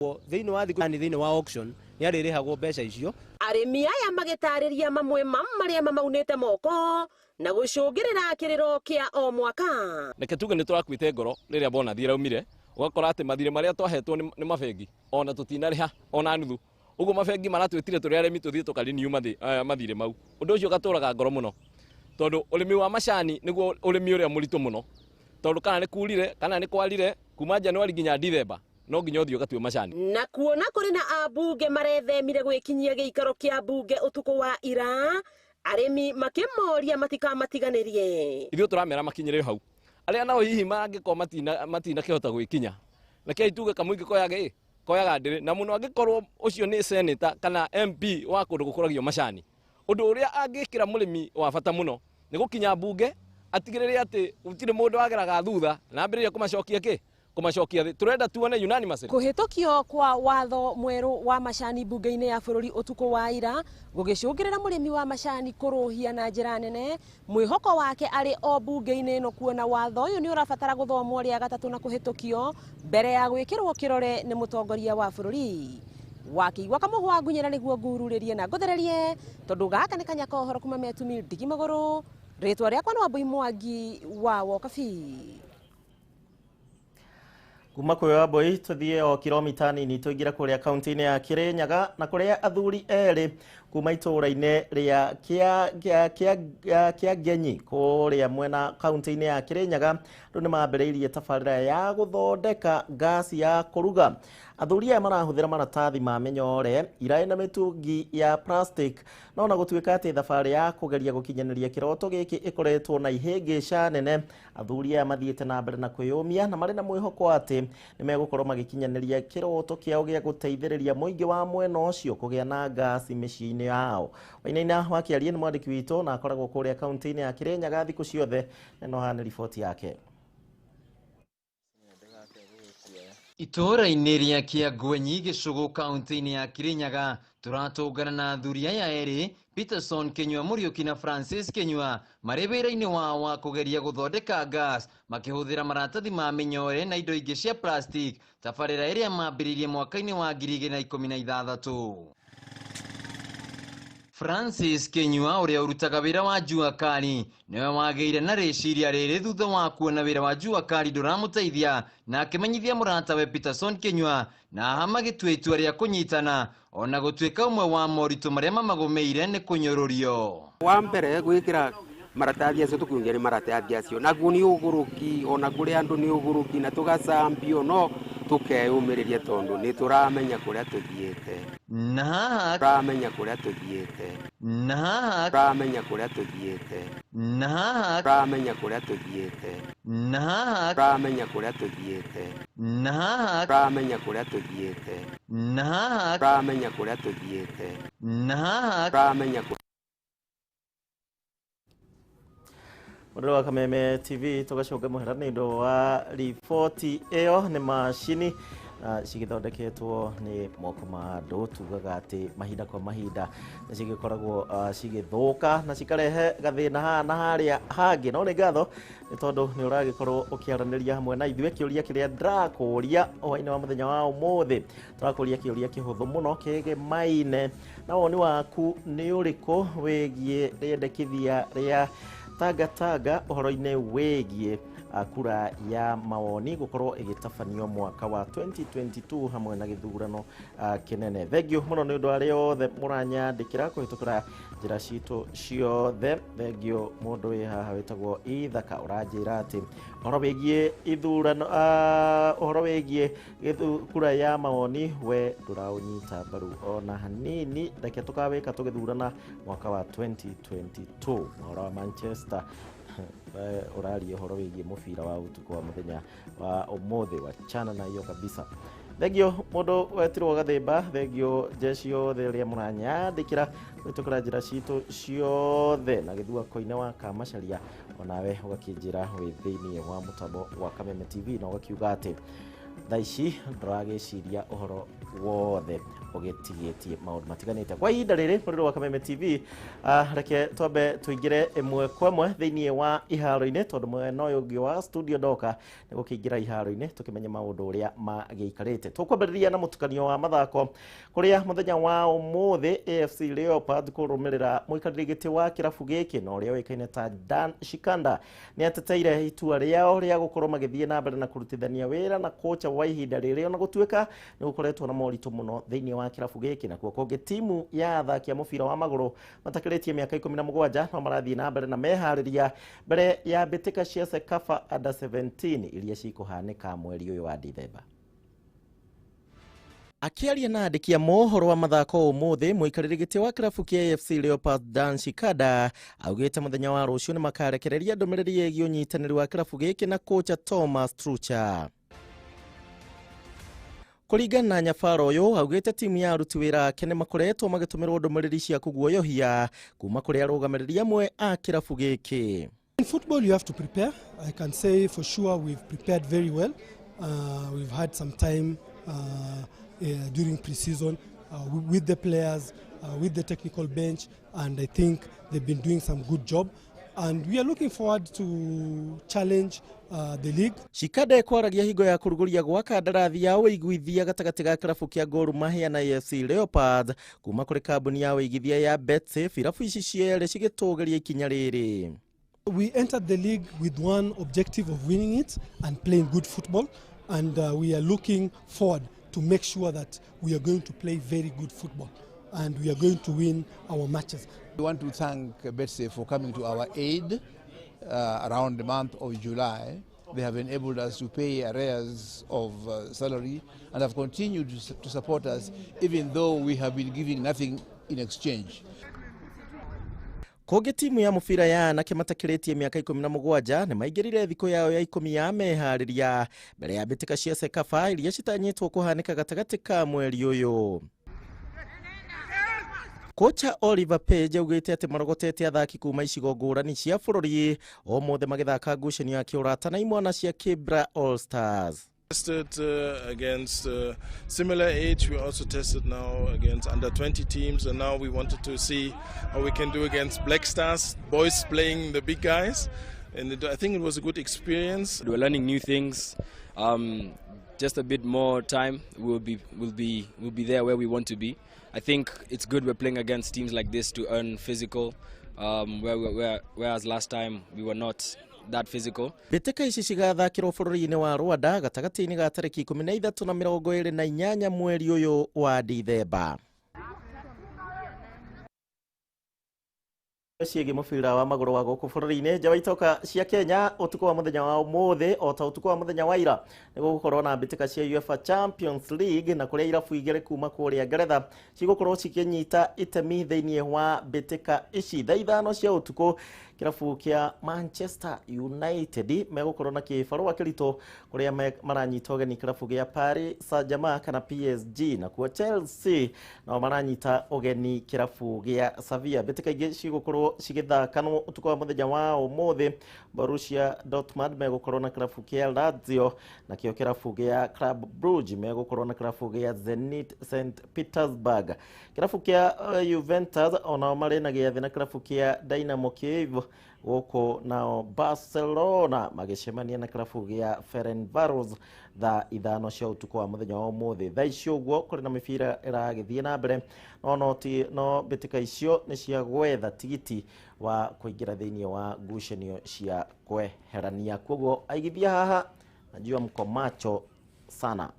Thĩinĩ wa thikũ thĩinĩ wa auction nĩ arĩrĩhagwo mbeca icio. Arĩmi aya magĩtarĩria mamwe ma marĩa mamaunĩte moko na gũcũngĩrĩra kĩrĩro kĩa o mwaka. Reke tuge nĩ tũrakuĩte ngoro rĩrĩa bonathi ĩraumire, ũgakora atĩ mathirĩ marĩa twahetwo nĩ mabengi ona tũtinarĩha ona nuthu. Ũguo mabengi maratwĩtire tũrĩ arĩmi tũthiĩ tũkarenew mathirĩ mau. Ũndũ ũcio ũgatũraga ngoro mũno tondũ ũrĩmi wa macani nĩguo ũrĩmi ũrĩa mũritũ mũno, tondũ kana nĩ kurire kana nĩ kwarire kuma Januari nginya Dithemba no nginya ũthiĩ ũgatue macani. Na kuona kũrĩ na ambunge marethemire gwĩkinyia gĩikaro kĩa mbunge ũtukũ wa ira, arĩmi makĩmoria matikamatiganĩrie. Ithuĩ tũramera makinyĩre hau, arĩa nao hihi mangĩkorwo matinakĩhota gwĩkinya, rekei tuge kamũingĩ koyage koyaga ndĩrĩ na mũno angĩkorwo ũcio nĩ senator kana MP wa kũndũ gũkũragio macani. Ũndũ ũrĩa angĩkĩra mũrĩmi wa bata mũno nĩ gũkinya mbunge atigĩrĩre atĩ gũtirĩ mũndũ wageraga thutha na ambĩrĩrie kũmacokia kĩ kũmacokia thĩ. Tũrenda tuone unanimously. Kũhĩtũkio kwa watho mwerũ wa macani mbunge-inĩ ya bũrũri ũtukũ wa ira gũgĩcũngĩrĩra mũrĩmi wa macani kũrũhia na njĩra nene mwĩhoko wake arĩ o mbunge-inĩ ĩno, kuona watho ũyũ nĩ ũrabatara gũthomwo rĩa gatatũ na kũhĩtũkio mbere ya gwĩkĩrwo kĩrore nĩ mũtongoria wa bũrũri. Wakĩigua kamũhwa ngunyĩra nĩguo ngururĩrie na ngũthererie, tondũ gaka nĩ kanya ka ũhoro kuma Metumi ndigi magũrũ. Rĩtwa rĩakwa nĩ Wambui Mwangi wa Wokabi. Kuma kwĩ Wambui tũthiĩ o kilomita nini tũingĩre kũrĩa kaunti-inĩ ya Kirinyaga na kũrĩa athuri erĩ kuma itũũra-inĩ rĩa Kĩangenyi kũrĩa mwena kaunti-inĩ ya Kirinyaga rĩu nĩ mambĩrĩirie tabarĩra ya gũthondeka ngasi ya kũruga. Athuri aya marahũthĩra maratathi ma mĩnyore, iraĩ na mĩtungi ya plastic, no na gũtuĩka atĩ thabarĩ ya kũgeria gũkinyanĩria kĩroto gĩkĩ ĩkoretwo na ihĩngĩca nene, athuri aya mathiĩte na mbere na kwĩyũmia na marĩ na mwĩhoko atĩ nĩ megũkorwo magĩkinyanĩria kĩroto kĩao gĩa gũteithĩrĩria mũingĩ wa mwena ũcio kũgĩa na ngasi mĩciĩ-inĩ yao. Wainaina wa Kĩarie nĩ mwandĩki witũ na akoragwo kũrĩa kaunti-inĩ ya Kirinyaga thikũ ciothe, na no haha nĩ riboti yake. Itũũra-inĩ rĩa Kĩangwenyi gĩcũgũ kaunti-inĩ ya Kirinyaga tũratũngana na athuri aya erĩ Peterson Kinyua Mũriũki na Francis Kinyua marĩ wĩra-inĩ wao wa kũgeria gũthondeka gas makĩhũthĩra maratathi ma mĩnyore na indo ingĩ cia plastic, tabarĩra ĩrĩa mambĩrĩirie mwaka-inĩ wa 2016. Francis Kinyua ũrĩa ũrutaga wĩra wa jua kali nĩwe wagĩire na rĩciria rĩrĩ thutha wa kuona wĩra wa jua kali ndũramũteithia, na akĩmenyithia mũratawe Peterson Kinyua, na haha magĩtua itua rĩa kũnyitana ona gũtuĩka ũmwe wa moritũ marĩa mamagũmĩire nĩ kũnyũrũrio. Wa mbere gwĩkĩra maratathi acio tũkiungia nĩ maratathi acio naguo nĩ ũgũrũki, ona kũrĩ andũ nĩ ũgũrũki na tũgacambio, no tũkeyũmĩrĩria tondũ nĩ tũramenya kũrĩa tũthiĩte. Na haha tũramenya kũrĩa tũthiĩte. Na haha tũramenya kũrĩa tũthiĩte. Na haha tũramenya kũrĩa tũthiĩte. Na haha tũramenya kũrĩa tũthiĩte. Na haha tũramenya kũrĩa tũthiĩte. Na haha tũramenya kũrĩa tũthiĩte. Na haha tũramenya. Mũndũ wa Kameme TV tũgacoka mũhera nĩ ũndũ wa riboti ĩyo. Nĩ macini cigĩthondeketwo nĩ moko ma andũ, tugaga atĩ mahinda kwa mahinda nĩ cigĩkoragwo cigĩthũka na cikarehe gathĩna haha na harĩa hangĩ, no nĩ ngatho nĩ tondũ nĩ ũragĩkorwo ũkĩaranĩria hamwe na ithuĩ. Kĩũria kĩrĩa ndĩrakũria hwaĩ-inĩ wa mũthenya wa ũmũthĩ, tũrakũria kĩũria kĩhũthũ mũno kĩgemaine na woni waku nĩ ũrĩkũ wĩgiĩ rĩendekithia rĩa Tangatanga ũhoro-inĩ wĩgiĩ kura ya mawoni gũkorwo ĩgĩtabanio mwaka wa 2022 hamwe na gĩthurano kĩnene. Thengiũ mũno nĩ ũndũ arĩa othe mũranyandĩkĩra kũhĩtũkĩra njĩra citũ ciothe. Thengiũ mũndũ wĩ haha wĩtagwo Ithaka ũranjĩra atĩ ũhoro wĩgiĩ ithurano, ũhoro wĩgiĩ kura ya mawoni we ndũraũnyita mbaru ona hanini, reke tũkawĩka tũgĩthurana mwaka wa 2022. Ũhoro wa Manchester ũraria ũhoro wĩgiĩ mũbira wa ũtukũ wa mũthenya wa ũmũthĩ, wachana na hiyo kabisa. Thengio mũndũ wetirwo Gathimba, thengio jeshi yothe ĩrĩa mũranyandĩkĩra kũhĩtũkĩra njĩra citũ ciothe, na gĩthua koine wa Kamacaria onawe ũgakĩnjĩra wĩ thĩinĩ wa mũtambo wa Kameme TV na ũgakiuga atĩ Thaa ici ndũragĩciria ũhoro wothe ũgĩtigĩtie maũndũ matiganĩte. Kwa ihinda rĩrĩ mũrĩro wa Kameme TV, reke twambe tũingĩre ĩmwe kwa ĩmwe thĩinĩ wa iharo-inĩ, tondũ mwena ũyũ ũngĩ wa studio ndoka nĩ gũkĩingĩra iharo-inĩ tũkĩmenye maũndũ ũrĩa magĩikarĩte. Tũkwambĩrĩria na mũtukanio wa mathako kũrĩa mũthenya wa ũmũthĩ AFC Leopards kũrũmĩrĩra mũikarĩri gĩtĩ wa kĩrabu gĩkĩ na ũrĩa ũĩkaine ta Dan Shikanda nĩ ateteire itua rĩao rĩa gũkorwo magĩthiĩ na mbere na kũrutithania wĩra na kocha wa ihinda rĩrĩ, ona gũtuĩka nĩ gũkoretwo na moritũ mũno thĩinĩ wa kĩrabu gĩkĩ. Nakuo kũngĩ timu ya athaki a mũbira wa magũrũ matakĩrĩtie mĩaka 17 no marathiĩ na mbere na meharĩria mbere ya mbĩtĩka cia CECAFA Under 17 iria cikũhanĩka mweri ũyũ wa Dithemba. Akĩaria na andĩki a mohoro wa mathako ũmũthĩ, mũikarĩri gĩtĩ wa kĩrabu kĩa AFC Leopards Dan Shikanda augĩte mũthenya wa rũciũ nĩ makarekereria ndũmĩrĩri ĩgiĩ ũnyitanĩri wa kĩrabu gĩkĩ na kocha Thomas Trucha. Kũringana na nyabara ũyũ, augĩte timu ya aruti wĩra ake nĩ makoretwo magĩtũmĩrwo ndũmĩrĩri cia kũguoyohia kuma kũrĩ arũgamĩrĩri amwe a kĩrabu gĩkĩ. In football, you have to prepare. I can say for sure we've prepared very well. We've had some time during pre-season with the players, with the technical bench, and I think they've been doing some good job. And we are looking forward to challenge the league. Shikanda ekwaragia hingo ya kũrugũria gwa kandarathi ya ũiguithia gatagatĩ ga kĩrabu kĩa Gor Mahia na AFC Leopards kuma kũrĩ kambuni ya ũigithia ya Betsafe, irabu ici cierĩ cigĩtũgĩria ikinya rĩrĩ. We entered the league with one objective of winning it and playing good football, and we are looking forward to make sure that we are going to play very good football and we are going to win our matches. We want to thank Betsafe for coming to our aid around the month of July. They have enabled us to pay arrears of salary and have continued to support us even though we have been giving nothing in exchange. Kũngĩ timu ya mũbira ya anake matakĩrĩtie mĩaka 17 nĩ maingĩrire thikũ yao ya 10 ya meharĩria mbere ya mbĩtĩka cia CECAFA iria citanyĩtwo kũhanĩka gatagatĩ ka mweri ũyũ. Kocha Oliver Page augĩte atĩ marogotete athaki kuma icigo ngũrani cia bũrũri ũmũthĩ magĩthaka ngucanio ya kĩũrata na imwana cia Kibra All Stars. Tested against similar age. We also tested now against under 20 teams, and now we wanted to see how we can do against Black Stars, boys playing the big guys. And I think it was a good experience. We're learning new things. Just a bit more time, we'll be there where we want to be. I think it's good we're playing against teams like this to earn physical, whereas last time we were not that physical. Mbĩtĩka ici cigathakĩrwo bũrũri-inĩ wa Rwanda gatagatĩ-inĩ ga tarĩki 13 na 28 mweri ũyũ wa Dithemba. Ciĩgiĩ mũbira wa magũrũ wa gũkũ bũrũri-inĩ, nja wa itoka cia Kenya ũtukũ wa mũthenya wa ũmũthĩ o ta ũtukũ wa mũthenya wa ira nĩ gũgũkorwo na mbĩtĩka cia UEFA Champions League, na kũrĩa irabu igĩrĩ kuma kũrĩa Ngeretha cigũkorwo cikĩnyita itemi thĩinĩ wa mbĩtĩka ici. Thaa 5 cia ũtukũ kĩrabu kĩa Manchester United megũkorwo na kĩbarũa kĩritũ kũrĩa maranyita ũgeni kĩrabu gĩa Paris Saint-Germain kana PSG, nakuo Chelsea nao maranyita ũgeni kĩrabu gĩa Sevilla. Mbĩtĩka ingĩ cigũkorwo cigĩthakanwo ũtukũ wa mũthenya wa ũmũthĩ, Borussia Dortmund megũkorwo na kĩrabu kĩa Lazio, nakĩo kĩrabu gĩa Club Brugge megũkorwo na kĩrabu gĩa Zenit St Petersburg. Kĩrabu kĩa Juventus onao marĩ na gĩathĩ na kĩrabu kĩa Dynamo Kiev, gũkũ nao Barcelona magĩcemania na kĩrabu gĩa Ferencvaros thaa 5 cia ũtukũ wa mũthenya wa ũmũthĩ. Thaa icio ũguo kũrĩ na mĩbira ĩragĩthiĩ na mbere, no mbĩtĩka icio nĩ cia gwetha tigiti wa kũingĩra thĩinĩ wa ngucanio cia kweherania. Koguo aigithia haha najua mko macho sana.